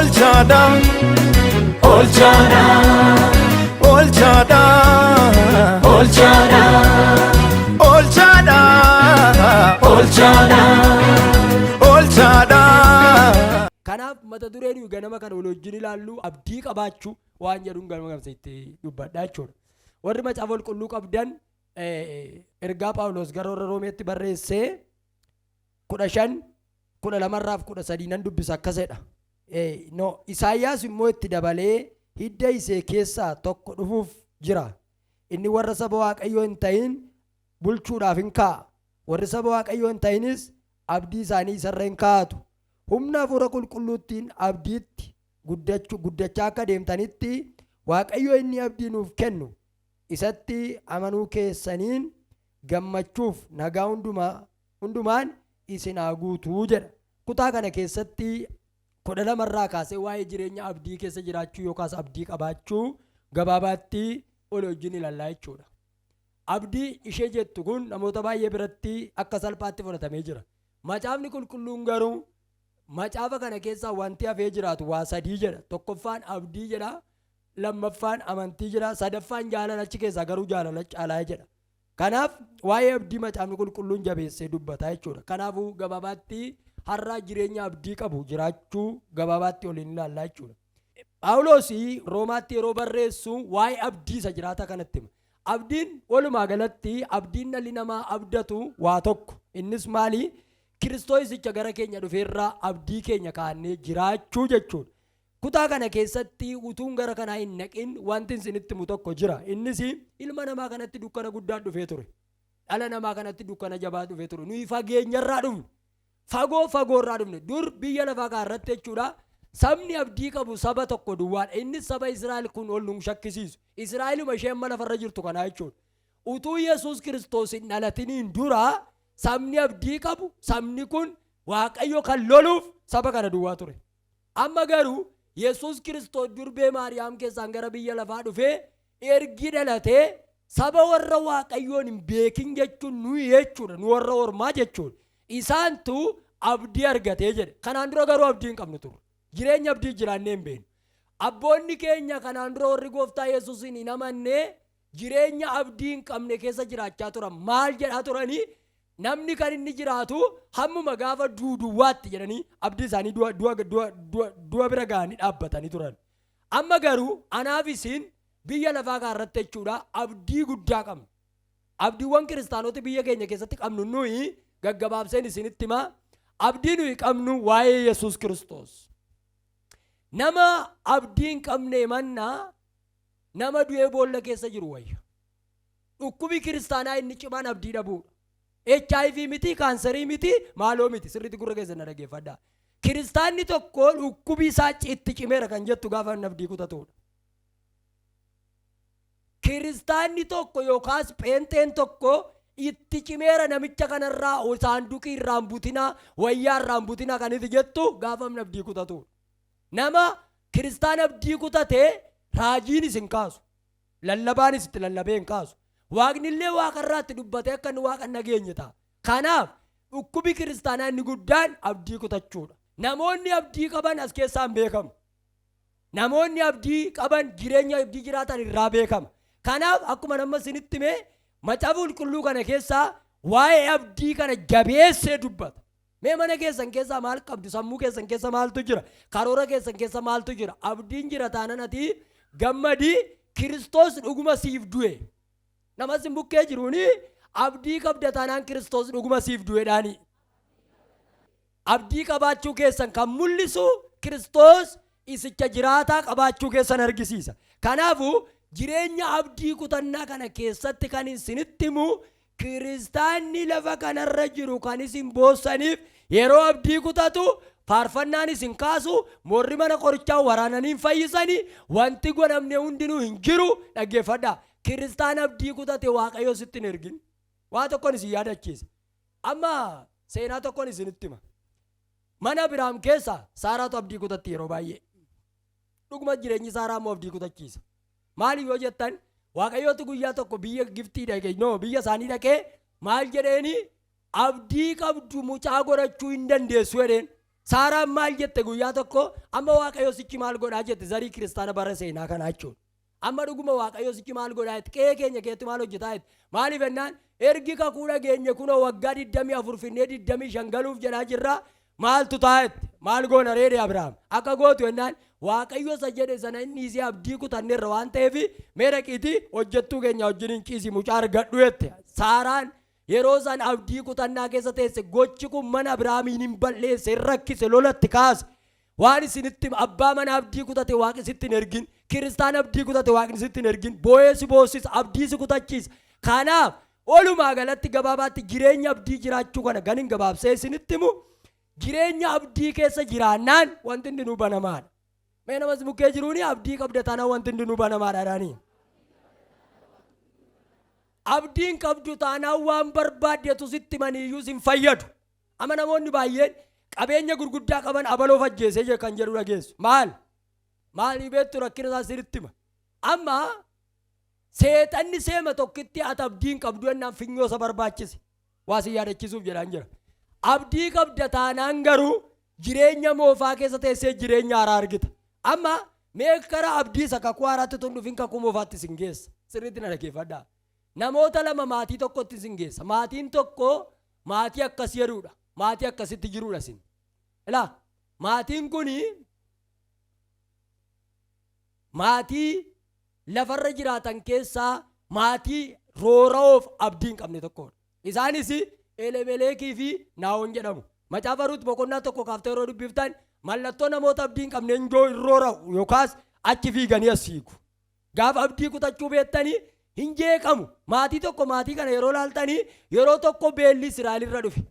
Oolchaadha, oolchaadha, oolchaadha, oolchaadha, oolchaadha, oolchaadha, oolchaadha. Kanaaf mata duree nuyi ganama kana wal wajjin ilaallu abdii qabaachuu waan jedhuun ganama kana itti dubbadha jechuudha. Warri macaafa qulqulluu qabdan ergaa Phaawulos gara warra Roomeetti barreessee 15 12rraaf 13 nan dubbisa, akkas jedha. No, Isaayyaas immoo itti dabalee, "Hidda isee keessaa tokko dhufuuf jira. Inni warra saba Waaqayyoo hin ta'in bulchuudhaaf hin kaa'a. Warri saba Waaqayyoo hin ta'inis abdii isaanii isarra hin kaa'atu. Humna hafuura qulqulluuttiin abdiitti guddachaa akka deemtanitti, Waaqayyo inni abdii nuuf kennu isatti amanuu keessaniin gammachuuf nagaa hundumaan isin haa guutuu," jedha. Kutaa kana keessatti 12rraa kaasee waa'ee jireenya abdii keessa jiraachuu yookaas abdii qabaachuu gabaabaatti ol wajjin ilaallaa jechuudha. Abdii ishee jettu kun namoota baay'ee biratti akka salphaatti fudhatamee jira. Macaafni qulqulluun garuu macaafa kana keessaa wanti hafee jiraatu waa sadii jedha. Tokkoffaan abdii jedha. Lammaffaan amantii jedha. Sadaffaan jaalala, achi keessaa garuu jaalala caalaa jedha. Kanaaf waa'ee abdii macaafni qulqulluun jabeessee dubbata jechuudha. Kanaafuu gabaabaatti har'a jireenya abdii qabu jiraachuu gabaabaatti waliin ilaallaa jechuudha. Phaawulos Roomaatti yeroo barreessu waa'ee abdii isa jiraata kanatti hima. Abdiin walumaa galatti abdiin dhalli namaa abdatu waa tokko. Innis maali? Kiristoosicha gara keenya dhufeerraa abdii keenya kaa'annee jiraachuu jechuudha. Kutaa kana keessatti utuun gara kanaa hin naqin wanti isinitti himu tokko jira. Innis ilma namaa kanatti dukkana guddaan dhufee ture. Dhala namaa kanatti dukkana jabaa dhufee ture. Nuyi fageenyarraa dhufne. Fagoo fagoorraa dhufne. Dur biyya lafaa kana irratti jechuudha. Sabni abdii qabu saba tokko duwwaadha. Innis saba Israa'el, kun ol nu shakkisiisu. Israa'eluma ishee amma lafarra jirtu kanaa jechuudha. Utuu Yesuus Kiristoos hin dhalatiniin dura sabni abdii qabu, sabni kun Waaqayyo kan loluuf saba kana duwwaa ture. Amma garuu Yesuus Kiristoos durbee Maariyaam keessaan gara biyya lafaa dhufee ergi dhalatee, saba warra Waaqayyoon hin beekin jechuun nuyi jechuudha. Nu warra ormaa jechuudha. Isaantu abdii argatee jedhe. Kanaan dura garuu abdii hin qabnu turre. Jireenya abdii jiraannee hin beeknu. Abboonni keenya kanaan dura warri gooftaa Yesuusiin hin amanne jireenya abdii hin qabne keessa jiraachaa turan. Maal jedhaa turanii? Namni kan inni jiraatu hammuma gaafa duuduwwaatti jedhanii abdii isaanii du'a du'a du'a du'a du'a bira ga'anii dhaabbatanii turan. Amma garuu anaaf isin biyya lafaa kana irratti jechuudha abdii guddaa qabna. Abdiiwwan kiristaanota biyya keenya keessatti qabnu nuyi gaggabaabseen isinitti himaa. Abdii nuyi qabnu waa'ee Yesuus Kiristoos. Nama abdii hin qabne mannaa nama du'ee boolla keessa jiru wayya. Dhukkubi kiristaanaa inni cimaan abdii dhabuudha. HIV miti, kaansarii miti, maaloo miti. Sirriitti gurra keessan na dhaggeeffadhaa. Kiristaanni tokko dhukkubi isaa itti cimeera kan jettu gaafa inni abdii kutatudha. Kiristaanni tokko yookaas pheenxeen tokko itti cimeera, namicha kanarraa saanduqii irraan butinaa, wayyaa irraan butinaa kan itti jettu gaafa inni abdii kutatudha. Nama kiristaana abdii kutate raajiinis hin kaasu. Lallabaanis itti lallabee hin kaasu. Waaqni illee waaqarraatti dubbatee akka inni waaqa hin dhageenye ta'a. Kanaaf dhukkubi kiristaanaa inni guddaan abdii kutachuudha. Namoonni abdii qaban as keessaan beekamu. Namoonni abdii qaban jireenya abdii jiraatan irraa beekama. Kanaaf akkuma nama isinitti hime, macaafa qulqulluu kana keessaa waa'ee abdii kana jabeessee dubbata. Mee mana keessan keessaa maal qabdu? Sammuu keessan keessa maaltu jira? Karoora keessan keessa maaltu jira? Abdiin jira taanan ati gammadii, Kiristoos dhuguma siif du'e. Nama sin bukkee jiruuni abdii qabda taanaan Kiristoos dhuguma siif du'edhaani. Abdii qabaachuu keessan kan mul'isu Kiristoos isicha jiraataa qabaachuu keessan argisiisa. Kanaafuu jireenya abdii kutannaa kana keessatti kan isinitti himu, kiristaanni lafa kanarra jiru kan isin boossaniif yeroo abdii kutatu faarfannaan isin kaasu, moorri mana qorichaa waraananii hin fayyisanii, wanti godhamne hundinuu hin jiru. Dhaggeeffadhaa. Kiristaan abdii kutate Waaqayyo sitti hin ergin. Waa tokkoon isin yaadachiisa. Amma seenaa tokkoon isinitti hima. Mana Abiraam keessa Saaraatu abdii kutatti yeroo baay'ee. Dhuguma jireenyi Saaraa immoo abdii kutachiisa. Maali yoo jettan, Waaqayyootu guyyaa tokko biyya Gibxii dhaqee, no, biyya isaanii dhaqee maal jedheeni? "Abdii qabdu mucaa godhachuu hin dandeessu," jedheen. Saaraan maal jette guyyaa tokko? Amma Waaqayyo sichi maal godhaa jette? Zarii kiristaana bara seenaa kanaa jechuudha. Amma dhuguma Waaqayyo sichi maal godhaa jette? Qe'ee keenya keessatti maal hojjetaa jette? Maaliif jennaan ergi kakuu dhageenye kunoo waggaa 24 finnee 25 galuuf jedhaa jirra. Maaltu ta'a jette? Maal goona reedee Abiraam? Akka gootu jennaan Waaqayyo isa jedhe sana inni dhiisee abdii kutanneerra waan ta'eef mee dhaqiitii hojjettuu keenya wajjin ciisi, mucaa argadhu jette. Saaraan yeroo san abdii kutannaa keessa teesse. Gochi kun mana Abiraamiin hin balleesse, hin rakkise, lolatti kaase. Waan isinitti abbaa mana abdii kutate Waaqni sitti hin ergin. Kiristaan abdii kutate Waaqni sitti hin ergin. Boo'ee si boossisa, abdii si kutachiisa. Kanaaf walumaa galatti gabaabaatti jireenya abdii jiraachuu kana ganin gabaabsee isinitti himu, jireenya abdii keessa jiraannaan wanti hundinuu banamaadha. Mee namas bukkee jiruuni abdii qabda taanaan wanti hundinuu banamaadha jedhanii. Abdiin qabdu taanaan waan barbaaddetu sitti maniyyuu sin fayyadu. Amma namoonni baay'een qabeenya gurguddaa qaban abaloof ajjeesee jee kan jedhu dhageessu. Maal? Maalii beektu rakkina isaa sirriitti hima. Amma seexanni seema tokkitti ati abdiin qabdu jennaan finyoo isa barbaachise. Waa si yaadachiisuuf jedhaan jira. Abdii qabda taanaan garuu jireenya moofaa keessa teessee jireenya haaraa argita. Amma mee karaa abdii isa kakuu haaraatti tun dhufin kakuu moofaatti sin geessa. Sirriitti na dhaggeeffadhaa. Namoota lama maatii tokkotti sin geessa. Maatiin tokko maatii akkas jedhudha. Maatii akkasitti jirudha sin. Ilaa, maatiin kuni maatii lafarra jiraatan keessaa maatii roora'oof abdii hin qabne tokkodha. Isaanis Elemeleekii fi Naa'on jedhamu. Macaafa Ruut boqonnaa 1 kaaftee yeroo dubbiftan mallattoo namoota abdii hin qabne hin roora'u yookaas achi fiiganii as fiigu. Gaafa abdii kutachuu beektanii hin jeeqamu. Maatii tokko, maatii kana yeroo laaltanii, yeroo tokko beelli Israa'el irra dhufe.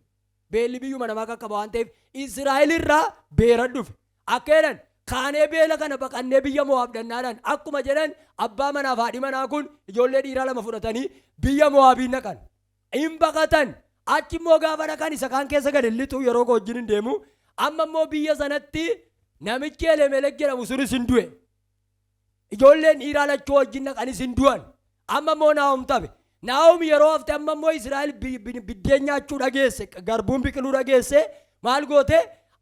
Beelli biyyuma namaa qaqqaba waan ta'eef Israa'el irraa beera dhufe. Akka jedhan kaanee beela kana baqannee biyya Mo'aab dhannaadhaan akkuma jedhan abbaa manaaf haadhi manaa kun ijoollee dhiiraa lama fudhatanii biyya Mo'aabiin dhaqan. Hin baqatan. Achi immoo gaafa dhaqan isa kaan keessa gadi lixu, yeroo koo wajjin hin deemu. Amma immoo biyya sanatti namichi Elemelek jedhamu sunis hin du'e. Ijoolleen dhiiraa lachuu wajjin dhaqanis hin du'an. Amma immoo Naa'om tafe. Naa'om yeroo hafte amma immoo Israa'el biddeen nyaachuu dhageesse, garbuun biqiluu dhageesse, maal goote?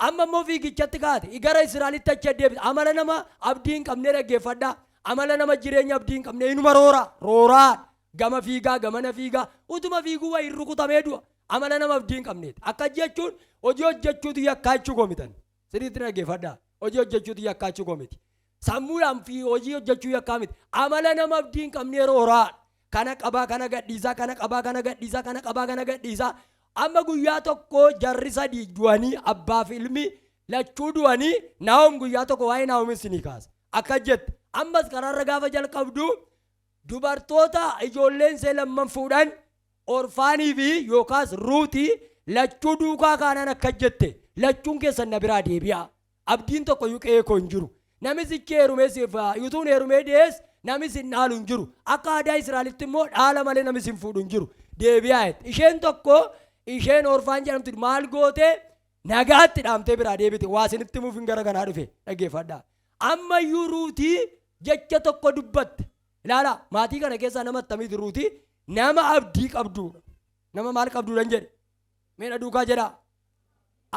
Amma immoo fiigichatti kaate. Gara Israa'elitti achi deebite. Amala nama abdii hin qabnee dhaggeeffadhaa. Amala nama jireenya abdii hin qabnee inuma roora. Rooraa. Gama fiigaa, gamana fiigaa. Utuma fiiguu wayii rukutamee du'a. Amala nama abdii hin qabneeti. Akkas jechuun hojii hojjechuutu yakkaa jechuu koo mitan. Sirriitti dhaggeeffadhaa. Hojii hojjechuutu yakkaa jechuu koo miti. Sammuudhaan fi hojii hojjechuu yakkaa miti. Amala nama abdii hin qabnee rooraa. Kana qabaa, kana gadhiisaa, kana qabaa, kana gadhiisaa, kana qabaa, kana gadhiisaa. Amma guyyaa tokko jarri sadii du'anii, abbaa fi ilmi lachuu du'anii. Naa'om guyyaa tokko waa'ee Naa'om isinii kaasa. Akkas jette. Ammas karaarra gaafa jalqabdu dubartoota ijoolleen ishee lamman fuudhan, Orfaanii fi yookaas Ruutii lachuu duukaa kaanaan akkas jette: "Lachuun keessan na biraa deebi'aa. Abdiin tokko iyyuu qe'ee koo hin jiru. Namni sichi heerumee siif utuun heerumee dees namni sin dhaalu hin jiru. Akka aadaa Israa'elitti immoo dhaala malee namni sin fuudhu hin jiru. Deebi'aa" jette. Isheen tokko, isheen Orfaan jedhamtu maal goote? Nagaatti dhaamtee biraa deebite. Waa isinitti himuuf hin gara kanaa dhufe, dhaggeeffadhaa. Ammayyuu Ruutii jecha tokko dubbatte. Ilaalaa, maatii kana keessaa nama attamiiti Ruutii? Nama abdii qabduudha. Nama maal qabduudhan jedhe? Mee na duukaa jedhaa.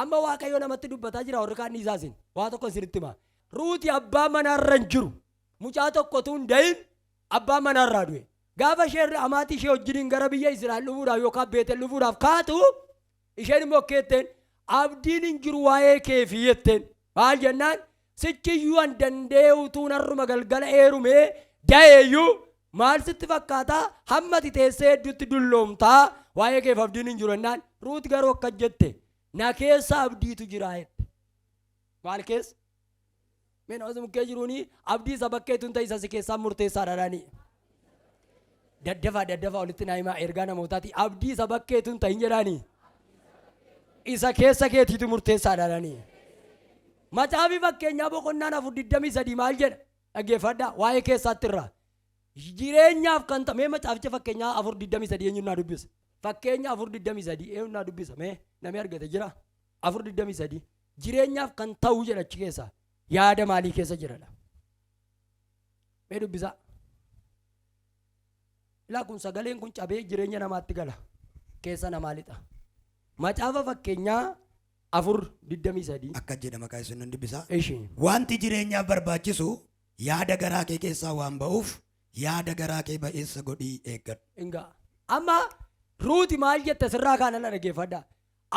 Amma Waaqayyo namatti dubbataa jira, warri kaan dhiisaa isin. Waa tokko isinitti hima. Ruuti abbaa manaarra hin jiru. Mucaa tokko utuu hin dahin abbaa manaarraa du'e. Gaafa isheen amaatii ishee wajjiniin gara biyya Israa'el dhufuudhaaf yookaan Beetel dhufuudhaaf kaatu, isheen immoo akka jetteen, "Abdiin hin jiru waa'ee keefi" jetteen. Maal jennaan, "Sichiyyuu an danda'ee utuun har'uma galgala heerumee da'eeyyuu maal sitti fakkaataa? Hamma ati teessee hedduutti dulloomtaa, waa'ee keef abdiin hin jiru" jennaan, Ruut garuu akkas jette: "Na keessa abdiitu jira" jette. Maal keessa? Mee nama mukkee jiruuni abdii isa bakkeetu hin ta'e isa si keessaa murteessaadha jedhanii. Daddafaa, daddafaa walitti naa himaa, ergaa namootaati. Abdii isa bakkeetu hin ta'in jedhaanii. Isa keessa keetiitu murteessaadha jedhanii. Macaafi Fakkeenyaa boqonnaan 4:23 maal jedha? Dhaggeeffadhaa, waa'ee keessaatti irraa. Jireenyaaf kan ta'e, mee macaaficha Fakkeenyaa 4:23 eenyuun naa dubbisa? Fakkeenya 4:23 eenyuun naa dubbisa? Mee namni argate jira? 4:23 jireenyaaf kan ta'u jedha, achi keessa yaada maalii keessa jiradha? Mee dubbisaa. Ilaa, kun sagaleen kun cabee jireenya namaatti gala. Keessa namaa lixa. Macaafa Fakkeenyaa 4:23. Akka jedha maqaa isin nan dubbisa. Ishi. Wanti jireenyaaf barbaachisu yaada garaa kee keessaa waan ba'uuf, yaada garaa kee ba'eessa godhii eeggadhu. Ingaa. Amma Ruuti maal jette sirraa kaana na dhaggeeffadha.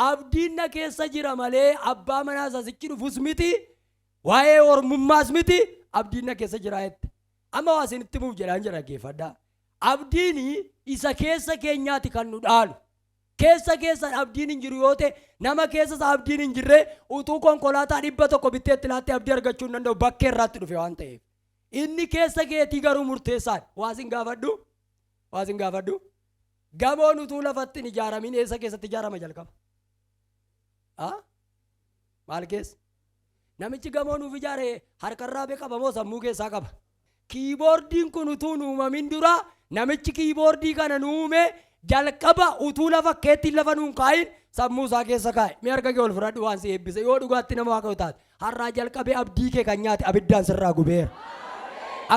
Abdiin na keessa jira malee abbaa manaas asichi dhufus miti, waa'ee ormummaas miti, abdiin na keessa jira jette. Amma waa isinitti himuuf jedhaan jira, dhaggeeffadha. Abdiin isa keessa keenyaati kan nu dhaalu. Keessa keessan abdiin hin jiru yoo ta'e, nama keessa isa abdiin hin jirre utuu konkolaataa 100 bitteetti laattee abdii argachuu hin danda'u, bakkee irraatti dhufe waan ta'eef. Inni keessa keetii garuu murteessaadha. Waa isin gaafadhu. Waa isin gaafadhu. Gamoon utuu lafatti hin ijaaramin eessa keessatti ijaarama jalqaba? Ah? Maal keessa? Namichi gamoo nuuf ijaare harkarraa bee qaba moo sammuu keessaa qaba? Keyboardiin kun utuu hin uumamin dura namichi keyboardii kana nu uume jalqaba utuu lafa keetti lafa nuun kaa'in sammuu isaa keessa kaa'e. Mee harka kee ol fudhadhu, waan si eebbise yoo dhugaatti nama Waaqayyo taate. Har'aa jalqabee abdii kee kan nyaate abiddaan sirraa gubeera.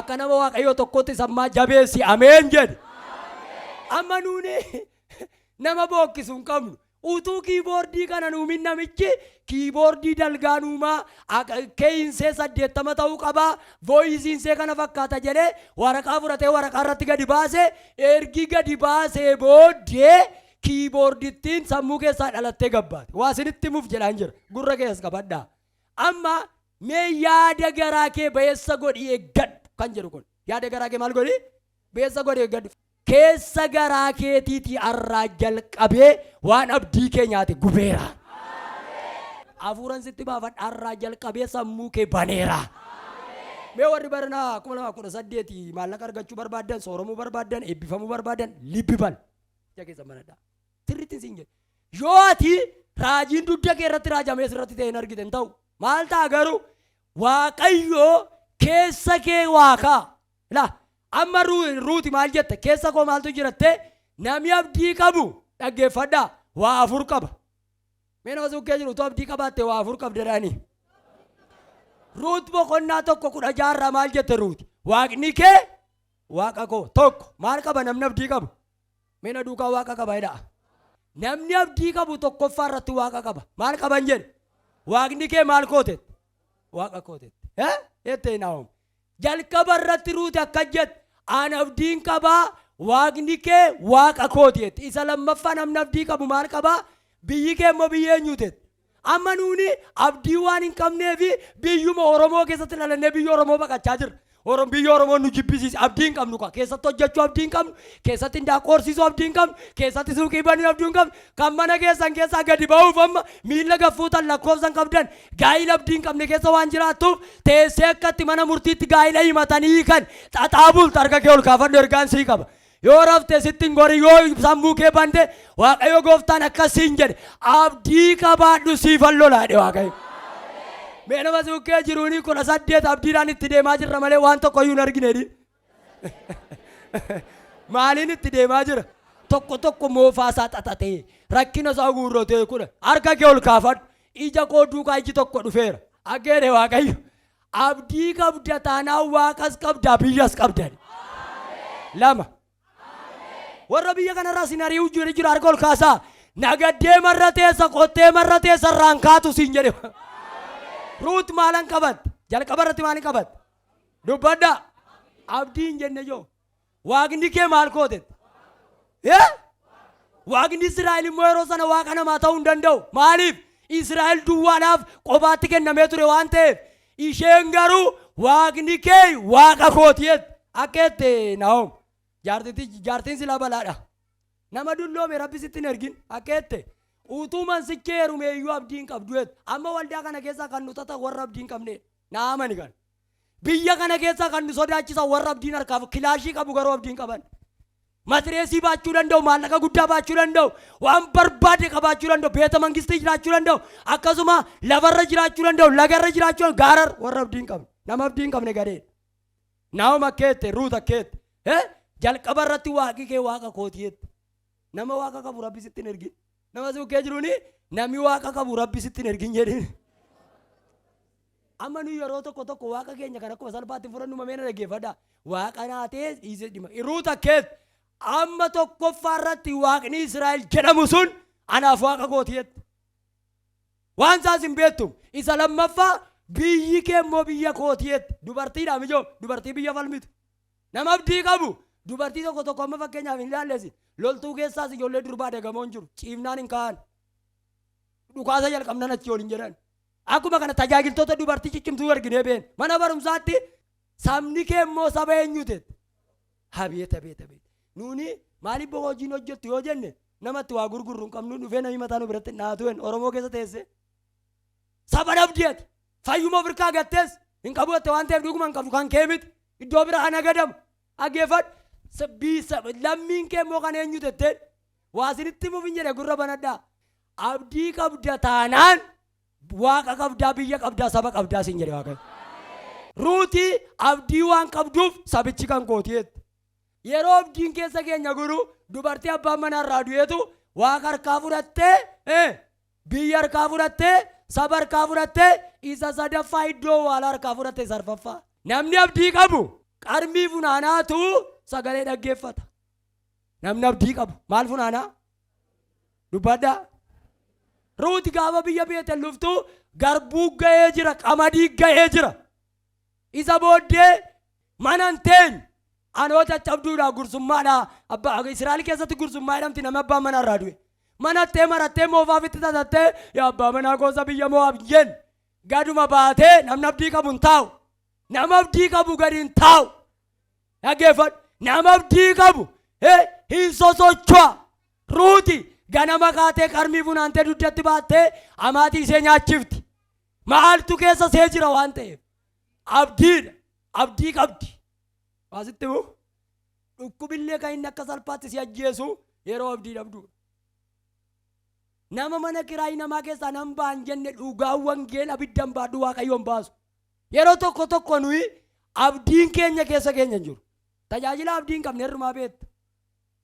Akka nama Waaqayyoo tokkotti sammaa jabeessi ameen jedhi. Amma nuuni nama bookkisu hin qabnu. Utuu keyboardii kana nuumin namichi keyboardii dalgaa nuumaa keeyinsee 80 ta'uu qabaa, voiceiinsee kana fakkaata jedhee waraqaa fudhatee waraqaa irratti gadi baase. Ergi gadi baasee booddee keyboardittiin sammuu keessaa dhalattee gabbaate. Waa isinitti himuuf jedhaan jira. Gurra keessas qabadhaa. Amma mee yaada garaa kee ba'eessa godhii eeggadhu kan jedhu kun. Yaada garaa kee maal godhii? Ba'eessa godhii eeggadhu. Keessa garaa keetiitii arraa jalqabee waan abdii kee nyaate gubeera. Hafuuran sitti baafadha, arraa jalqabee sammuu kee baneera. Mee warri baranaa 2018 maallaqa argachuu barbaaddan, sooromuu barbaaddan, eebbifamuu barbaaddan, libbi bal. Ija keessan banadhaa. Sirriitti siin jedhe. Yoo ati raajiin dugda kee irratti raajamee sirratti ta'e hin argite hin ta'u. Maal ta'a garuu? Waaqayyo keessa kee waa kaa'a. Laa amma Ruuti maal jette? Keessa koo maaltu jiratte? Namni abdii qabu, dhaggeeffadhaa, waa afur qaba. Mee nama suukkee jiru utuu abdii qabaatte waa afur qabda jedhanii. Ruut boqonnaa 1:16 irraa maal jette Ruuti? Waaqni kee waaqa koo. Tokko maal qaba namni abdii qabu? Mee na duukaa waaqa qaba jedhaa. Namni abdii qabu tokkoffaa irratti waaqa qaba. Maal qaban jedhe? Waaqni kee maal kootette? Waaqa kootette. Eh? Jette Naa'om. Jalqaba irratti Ruuti akkas jette. An abdiin qabaa, waaqni kee waaqa kooti jette. Isa lammaffaa namni abdii qabu maal qabaa? Biyyi kee immoo biyya eenyuuti jette? Amma nuuni abdii waan hin qabneef biyyuma Oromoo keessatti dhalannee biyya Oromoo baqachaa jirra. Biyya Oromoo nu jibbisiise, abdii hin qabnu. Keessatti hojjechuu abdii hin qabnu, keessatti indaaqqoo horsiisuu abdii hin qabnu, keessatti suuqii banuu abdii hin qabnu. Kan mana keessan keessaa gadi ba'uuf amma miilla gaffuutan lakkoofsa hin qabdan, gaa'ila abdii hin qabne keessa waan jiraattuuf teessee akka itti mana murtiitti gaa'ila himatanii kan xaxaa bultu, harka kee ol kaafadhu, ergaan sii qaba. Yoo rafte sitti hin gorin, yoo sammuu kee bante Waaqayyo gooftaan akkas siin jedhe, abdii qabaadhu, siifan lolaadhe Waaqayyo. Mee nama suukkee jiruuni 18 abdiidhaan itti deemaa jirra malee waan tokko iyyuu hin argine jedhin. Maaliin itti deemaa jira? Tokko tokko moofaa isaa xaxatee rakkina isaa guurratee kudha harka kee ol kaafadhu. Ija koo duukaa iji tokko dhufeera. Aggeedhe Waaqayyo. Abdii qabda taanaan waaqas qabda, biyyas qabda. Lama. Warra biyya kanarraa sin ari'uu jiru jira, harka ol kaasaa. Nagaddee marra teessa, qottee marra teessa, irraan kaatu siin jedhe. Ruut maalan qabatte? Jalqaba irratti maalin qabatte? Dubbadhaa. Abdii hin jenne joo. Waaqni kee maal kootette? Eh? Waaqni Israa'el immoo yeroo sana waaqa namaa ta'uu hin danda'u. Maaliif? Israa'el duwwaadhaaf qofaatti kennamee ture waan ta'eef. Isheen garuu waaqni kee waaqa kooti jette. Akka jette Naa'om. Jaartiin silaa balaadha. Nama dulloome Rabbi sitti hin ergin. Akka jette. Utuu mansichee heerume iyyuu abdii hin qabdu jette. Amma waldaa kana keessaa kan nu tata warra abdii hin qabne. Naa amani kana. Biyya kana keessaa kan nu sodaachisan warra abdiin harkaaf kilaashii qabu garuu abdii hin qaban. Matireesii baachuu danda'u, maallaqa guddaa baachuu danda'u, waan barbaade qabaachuu danda'u, beeta mangistii jiraachuu danda'u, akkasuma lafarra jiraachuu danda'u, lagarra jiraachuu danda'u, gaararra warra abdii hin qabne. Nama abdii hin qabne gadheedha. Naa'om akka jette, Ruut akka jette. Jalqaba irratti waaqi kee waaqa kooti jette. Nama waaqa qabu Rabbi sitti hin ergin. Nama suukkee jiruuni namni waaqa qabu Rabbi sitti hin ergin jedhin. Amma nu yeroo tokko tokko waaqa keenya kan akkuma salphaatti fudhannu mamee na dhaggeeffadha. Waaqa naa ta'e dhiisee dhima. Ruut akkeet amma tokkoffaa irratti waaqni Israa'el jedhamu sun anaaf waaqa kooti jette. Waan isaas hin beektu. Isa lammaffaa biyyi kee immoo biyya kooti jette. Dubartiidha mijoo dubartii biyya falmitu. Nama abdii qabu dubartii tokko tokko amma fakkeenyaaf hin ilaallesi. Loltuu keessaas ijoollee durbaa dagamoon jiru. Ciifnaan hin kaa'an. Dhukaasa jalqabnan achi ol hin jedhan. Akkuma kana tajaajiltoota dubartii ciccimtuu arginee been. Mana barumsaatti sabni kee immoo saba eenyuti? Abeet abeet abeet. Nuuni maaliif boo hojiin hojjettu yoo jenne namatti waa gurgurru hin qabnu dhufee namni mataa nu biratti dhaatu hin Oromoo keessa teesse. Saba dhabdi ati. Fayyuma of hirkaa gattees hin qabu jette waan ta'eef dhuguma hin qabdu kan kee miti. Iddoo biraa nagadamu. Dhaggeeffadhu. Lammiin kee immoo kan eenyu jetteen waa isinitti himuuf hin jedhe gurra banadhaa. Abdii qabda taanaan Waaqa qabdaa, biyya qabdaa, saba qabdaa siin jedhe Waaqayyo. Ruutii abdii waan qabduuf sabichi kan kooti jette. Yeroo abdiin keessa keenya guru dubartii abbaan manaa irraa du'eetu waaqa harkaa fudhattee biyya harkaa fudhattee saba harkaa fudhattee isa sadaffaa iddoo awwaalaa harkaa fudhatte isa arfaffaa. Namni abdii qabu qarmii funaanaatu sagalee dhaggeeffata. Namni abdii qabu maal funaanaa? Dubbadhaa. Ruuti gaafa biyya Beetel dhuftu garbuu ga'ee jira, qamadii ga'ee jira. Isa booddee mana hin teenye. Anoo caccabduudha gursummaadha. Abbaa Israa'el keessatti gursummaa jedhamti nama abbaan manaa irraa du'e. Manattee marattee moofaaf itti tatattee yaa abbaa manaa koosa biyya Mo'aab hin jenne. Gaduma baatee namni abdii qabu hin taa'u. Nama abdii qabu gadi hin taa'u. Dhaggeeffadhu. Nama abdii qabu hin sosocho'a. Ruuti ganama kaatee qarmii funaantee dugdatti baattee amaatii ishee nyaachifti. Maaltu keessa ishee jira waan ta'eef. Abdiidha. Abdii qabdi. Waasitti himu. Dhukkubillee kan inni akka salphaatti si ajjeesu yeroo abdii dhabdudha. Nama mana kiraayii namaa keessaa nan ba'an jenne dhugaa wangeela abiddan baadhu Waaqayyoon baasu. Yeroo tokko tokko nuyi abdiin keenya keessa keenya hin jiru. Tajaajila abdii hin qabne irrumaa beekta.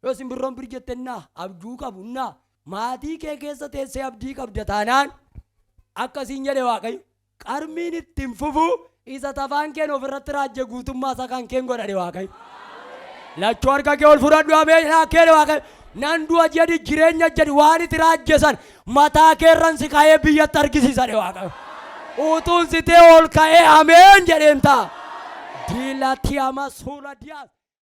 Yoo simbirroon bir jette innaa abjuu qabu innaa maatii kee keessa teessee abdii qabda taanaan akkasiin jedhe Waaqayyo. Qarmiin itti hin fufu isa tafaan keen ofirratti raajje guutummaa isaa kan keen godhadhe Waaqayyo. Lachuu harka kee ol fudhadhu ameen keedhe Waaqayyo. Nan du'a jedhi jireenya jedhi waan itti raajje san mataa keerran si kaa'ee biyyatti argisiisadhe Waaqayyo. Utuun si ta'e ol ka'ee ameen jedheen ta'a. Diila tiyama suula diyaas.